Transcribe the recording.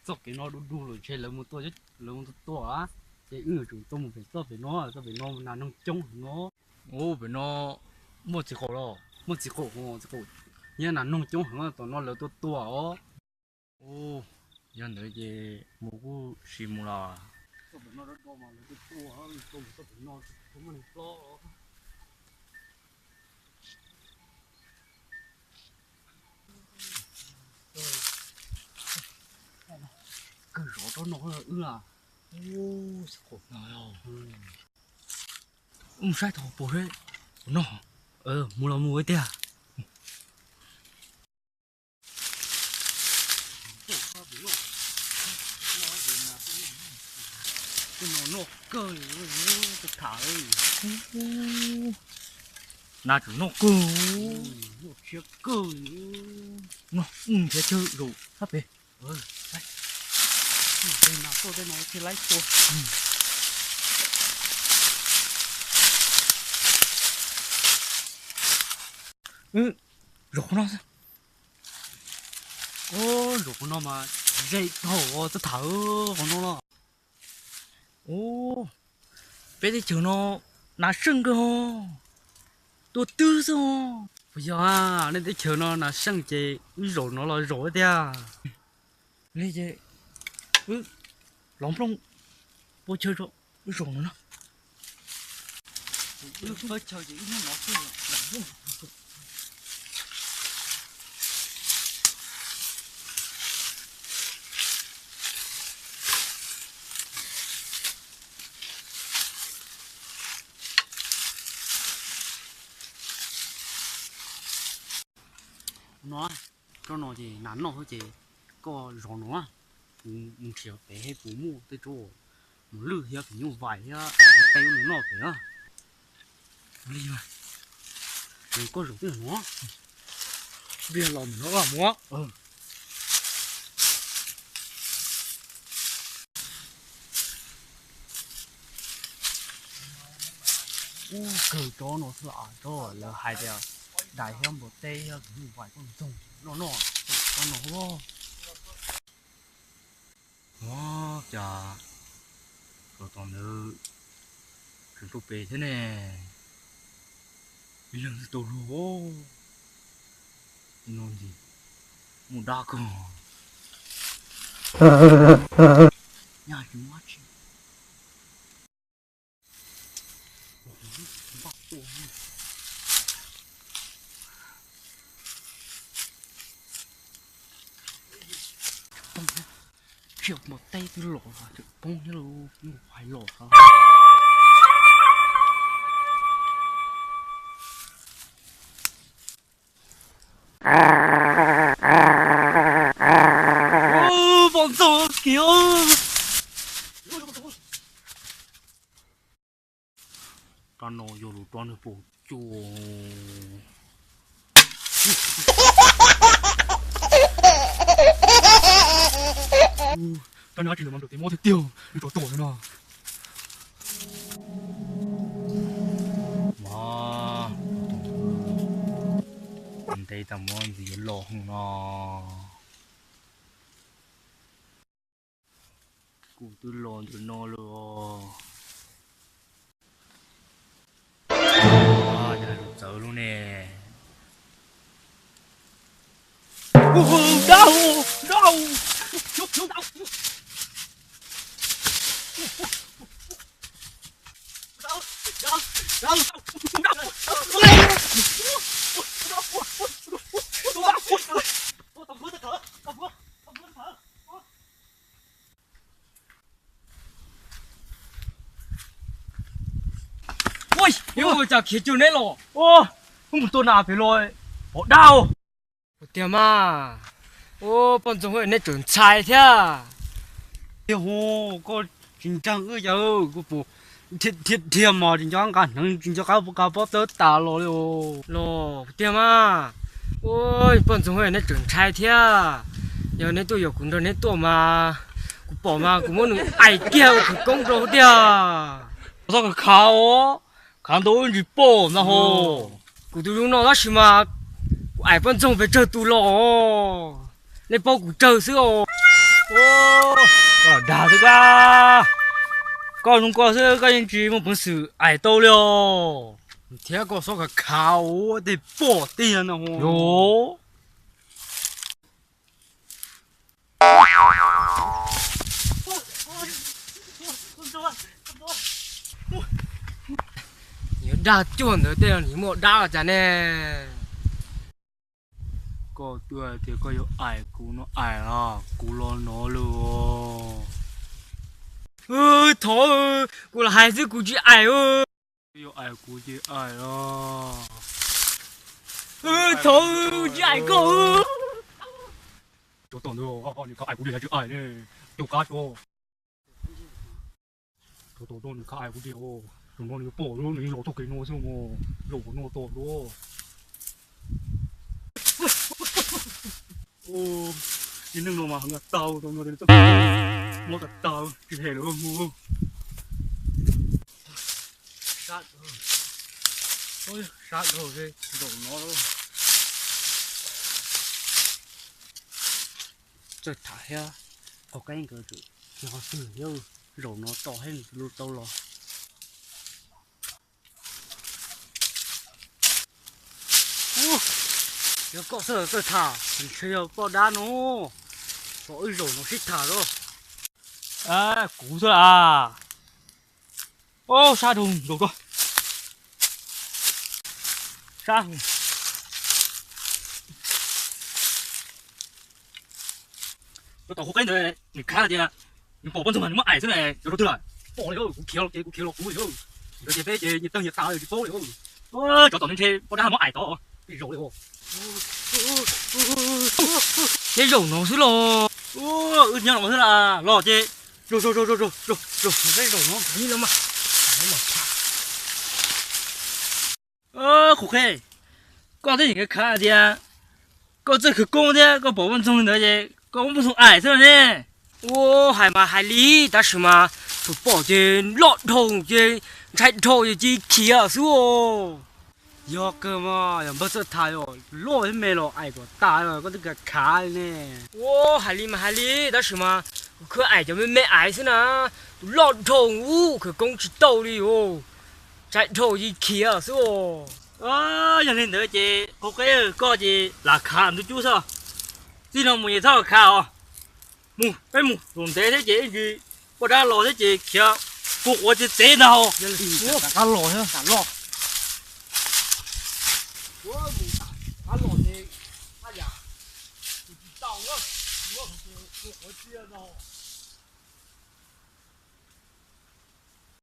Txoj kev no du du lawm ntshe lawv mus tua, lawv mus tua tua, ces wb yuav tsum tuaj mus pem txoj pem no, txoj pem no nas noog coob heev no. Ub, pem no muaj txiv qaum los? Muaj txiv qaum, txiv qaum, nyiaj nas noog coob heev, tom no lawv tuaj tua os. Ub, yog ntawd ces mus kuj sim mus los. Kawg zov rau no wb a. Mus saib tau puas no. Mus los mus tiag. Noj kawg, tham nas tseem noj kawg, noj tshiab kawg, noj thiab chaw zaum sab pem. Zaum qhov no xwb. Zaum qhov no mas ze dhau, txhob tham qhov no los. Ub, peb teb chaws no nas seej kawg, tua twb xwb. Puas yog nej teb chaws no nas seej ces wb zaum no los zaum tiag. Li ces wb los nplooj pua chaw tso, wb zaum no na. No, tsob no ces nas noj xwb ces koj zov no, kuv mus nrhiav pem thiab, kuv muaj tej tsob mos lwj thiab phim nyuj vais thiab, tej ub nws noj pem na. Li, koj zaum twj no, npiag los mus no mus. Ub, kawg tsob no xwb, tsob lawv hais tias dais thiab npua teb thiab phim nyuj vais koj ntxoog noj noj tsob no. Ub, cas los tom ntawd tseem rau pem thiab ne. Ib leeg twb tau luag no ntxiv, mus dab kawg. Nyaj tsis muaj dab tsi. Tsiaj npua teb twb los tseem poob thiab, hais los. Poj ntxoog kiag. Rab no yog lub rab niag pom cuag. Rab no tsis ntawm no tus tij mob tiag tiag, nws rov tuaj no. Ntev tas muab ntxiv yuav los hwv no. Kuv twb los ntawm no lawm os. Yog lus txawv lub ne. Dau, dau. Ua cas khiav cuag neb los? Wb mus tua nas pem los pom dab. Ua tiag mas. Ua poj ntxoog, neb tseem ntshai thiab. Tiag hu, koj tsis ntseeg wb cas kuv pum dhia dhia mas tsis nco qab nqa hneev, tsis nco qab nqa pob tawb tas los li. Los tiag mas. Ua poj ntxoog, neb tseem ntshai thiab. Yog neb tuaj, yog kuv nrog neb tuaj mas, kuv pom mas kuv muab nws aim kiag ua khawv koob rau tiag. Txhob khav, khav ntau wb ntsis pom ntag ho. Kuv tus zoo no tab sis mas kuv aim poj ntxoog pes tsawg tus los, nej paub kuv tsawg xwb os. Koj los dag xwb kab. Koj zoo koj xwb koj yeej tsis muaj peev xwm aim tau li os. Thiab koj txhob khav khav ua tej poj tiag no. Yuav dag cuag ntawd tej no nws muaj dab los cas ne? Koj twb hais tias koj yuav aim kuv no aim los kuv los no lawm. Thov, kuv los hais xwb kuv tsis aim. Yuav aim kuv ces aim los. Thov, tsis aim koj. Cov tom ntawd nws khav aim kuv li tsis aim ne. Cov kab tso. Cov tom no nws khav aim kuv li os. Zaum no nws pom lub nws los txoj kev no xwb mos. Zaum no tom lub. Ib neeg no mas heev tau no, mob tag tag tsis hem lawm mus. Sab dhau, zaum no txawj tham thiab, qaug qeb nkawd tsum yog qhov twg thiab, zaum no tau heev lub tau los. Yog koj xwb los txawj tham, ntshe yog poj dab no, kom wb zaum no sib tham os. Kuv xwb las. Sab dhau, zaum ko. Sab. Cov tom qaug qeb ntawd nws khav tias nws pom poj ntxoog mas nws muab aim xwb na, yuav rau twg lawm? Pom li, kuv khiav los ces kuv khiav los kuv li. Yuav ces peb ces nyias tawg nyias tas tsis paub li. Cov tom ntshe poj dab muab aim tod. Zaum li. Thiab zaum no xwb los. Wb nyob no xwb las, los ces zaum zaum zaum zaum zaum zaum zaum no. Qaug qeb, koj twb yeej khav tias koj txawj khawv koob thiab koj pom poj ntxoog li ntawd ces koj muab poj ntxoog aim xwb los ne. Ua hais mas hais li, tab sis mas tus pom ces loj dhau ces ntshai dhau ces cia li khiav xwb os. Yog kawg mas yog npawg txawj tham os, loj thiab me los aim kom tas, koj twb khav khav li ne. Ua hais li mas hais li, tab sis mas kuv khawb aim cov me me aiv xwb na, tus loj dhau ub khawv koob tsis tau li os, ntshai dhau cia li khiav xwb os. Yog li ntawd ces qaug qeb, koj ces lam khav ntu cub xwb. Txij no mus ces txhob khav os. Mus, peb mus zaum ntev thiab ces ib ntsis poj dab los thiab ces khiav kua quav txev txev ntag. Yog li, rov qab los thiab, rov los. Mus rov qab los ces haj yam tsis tau, kua quav txia ntag.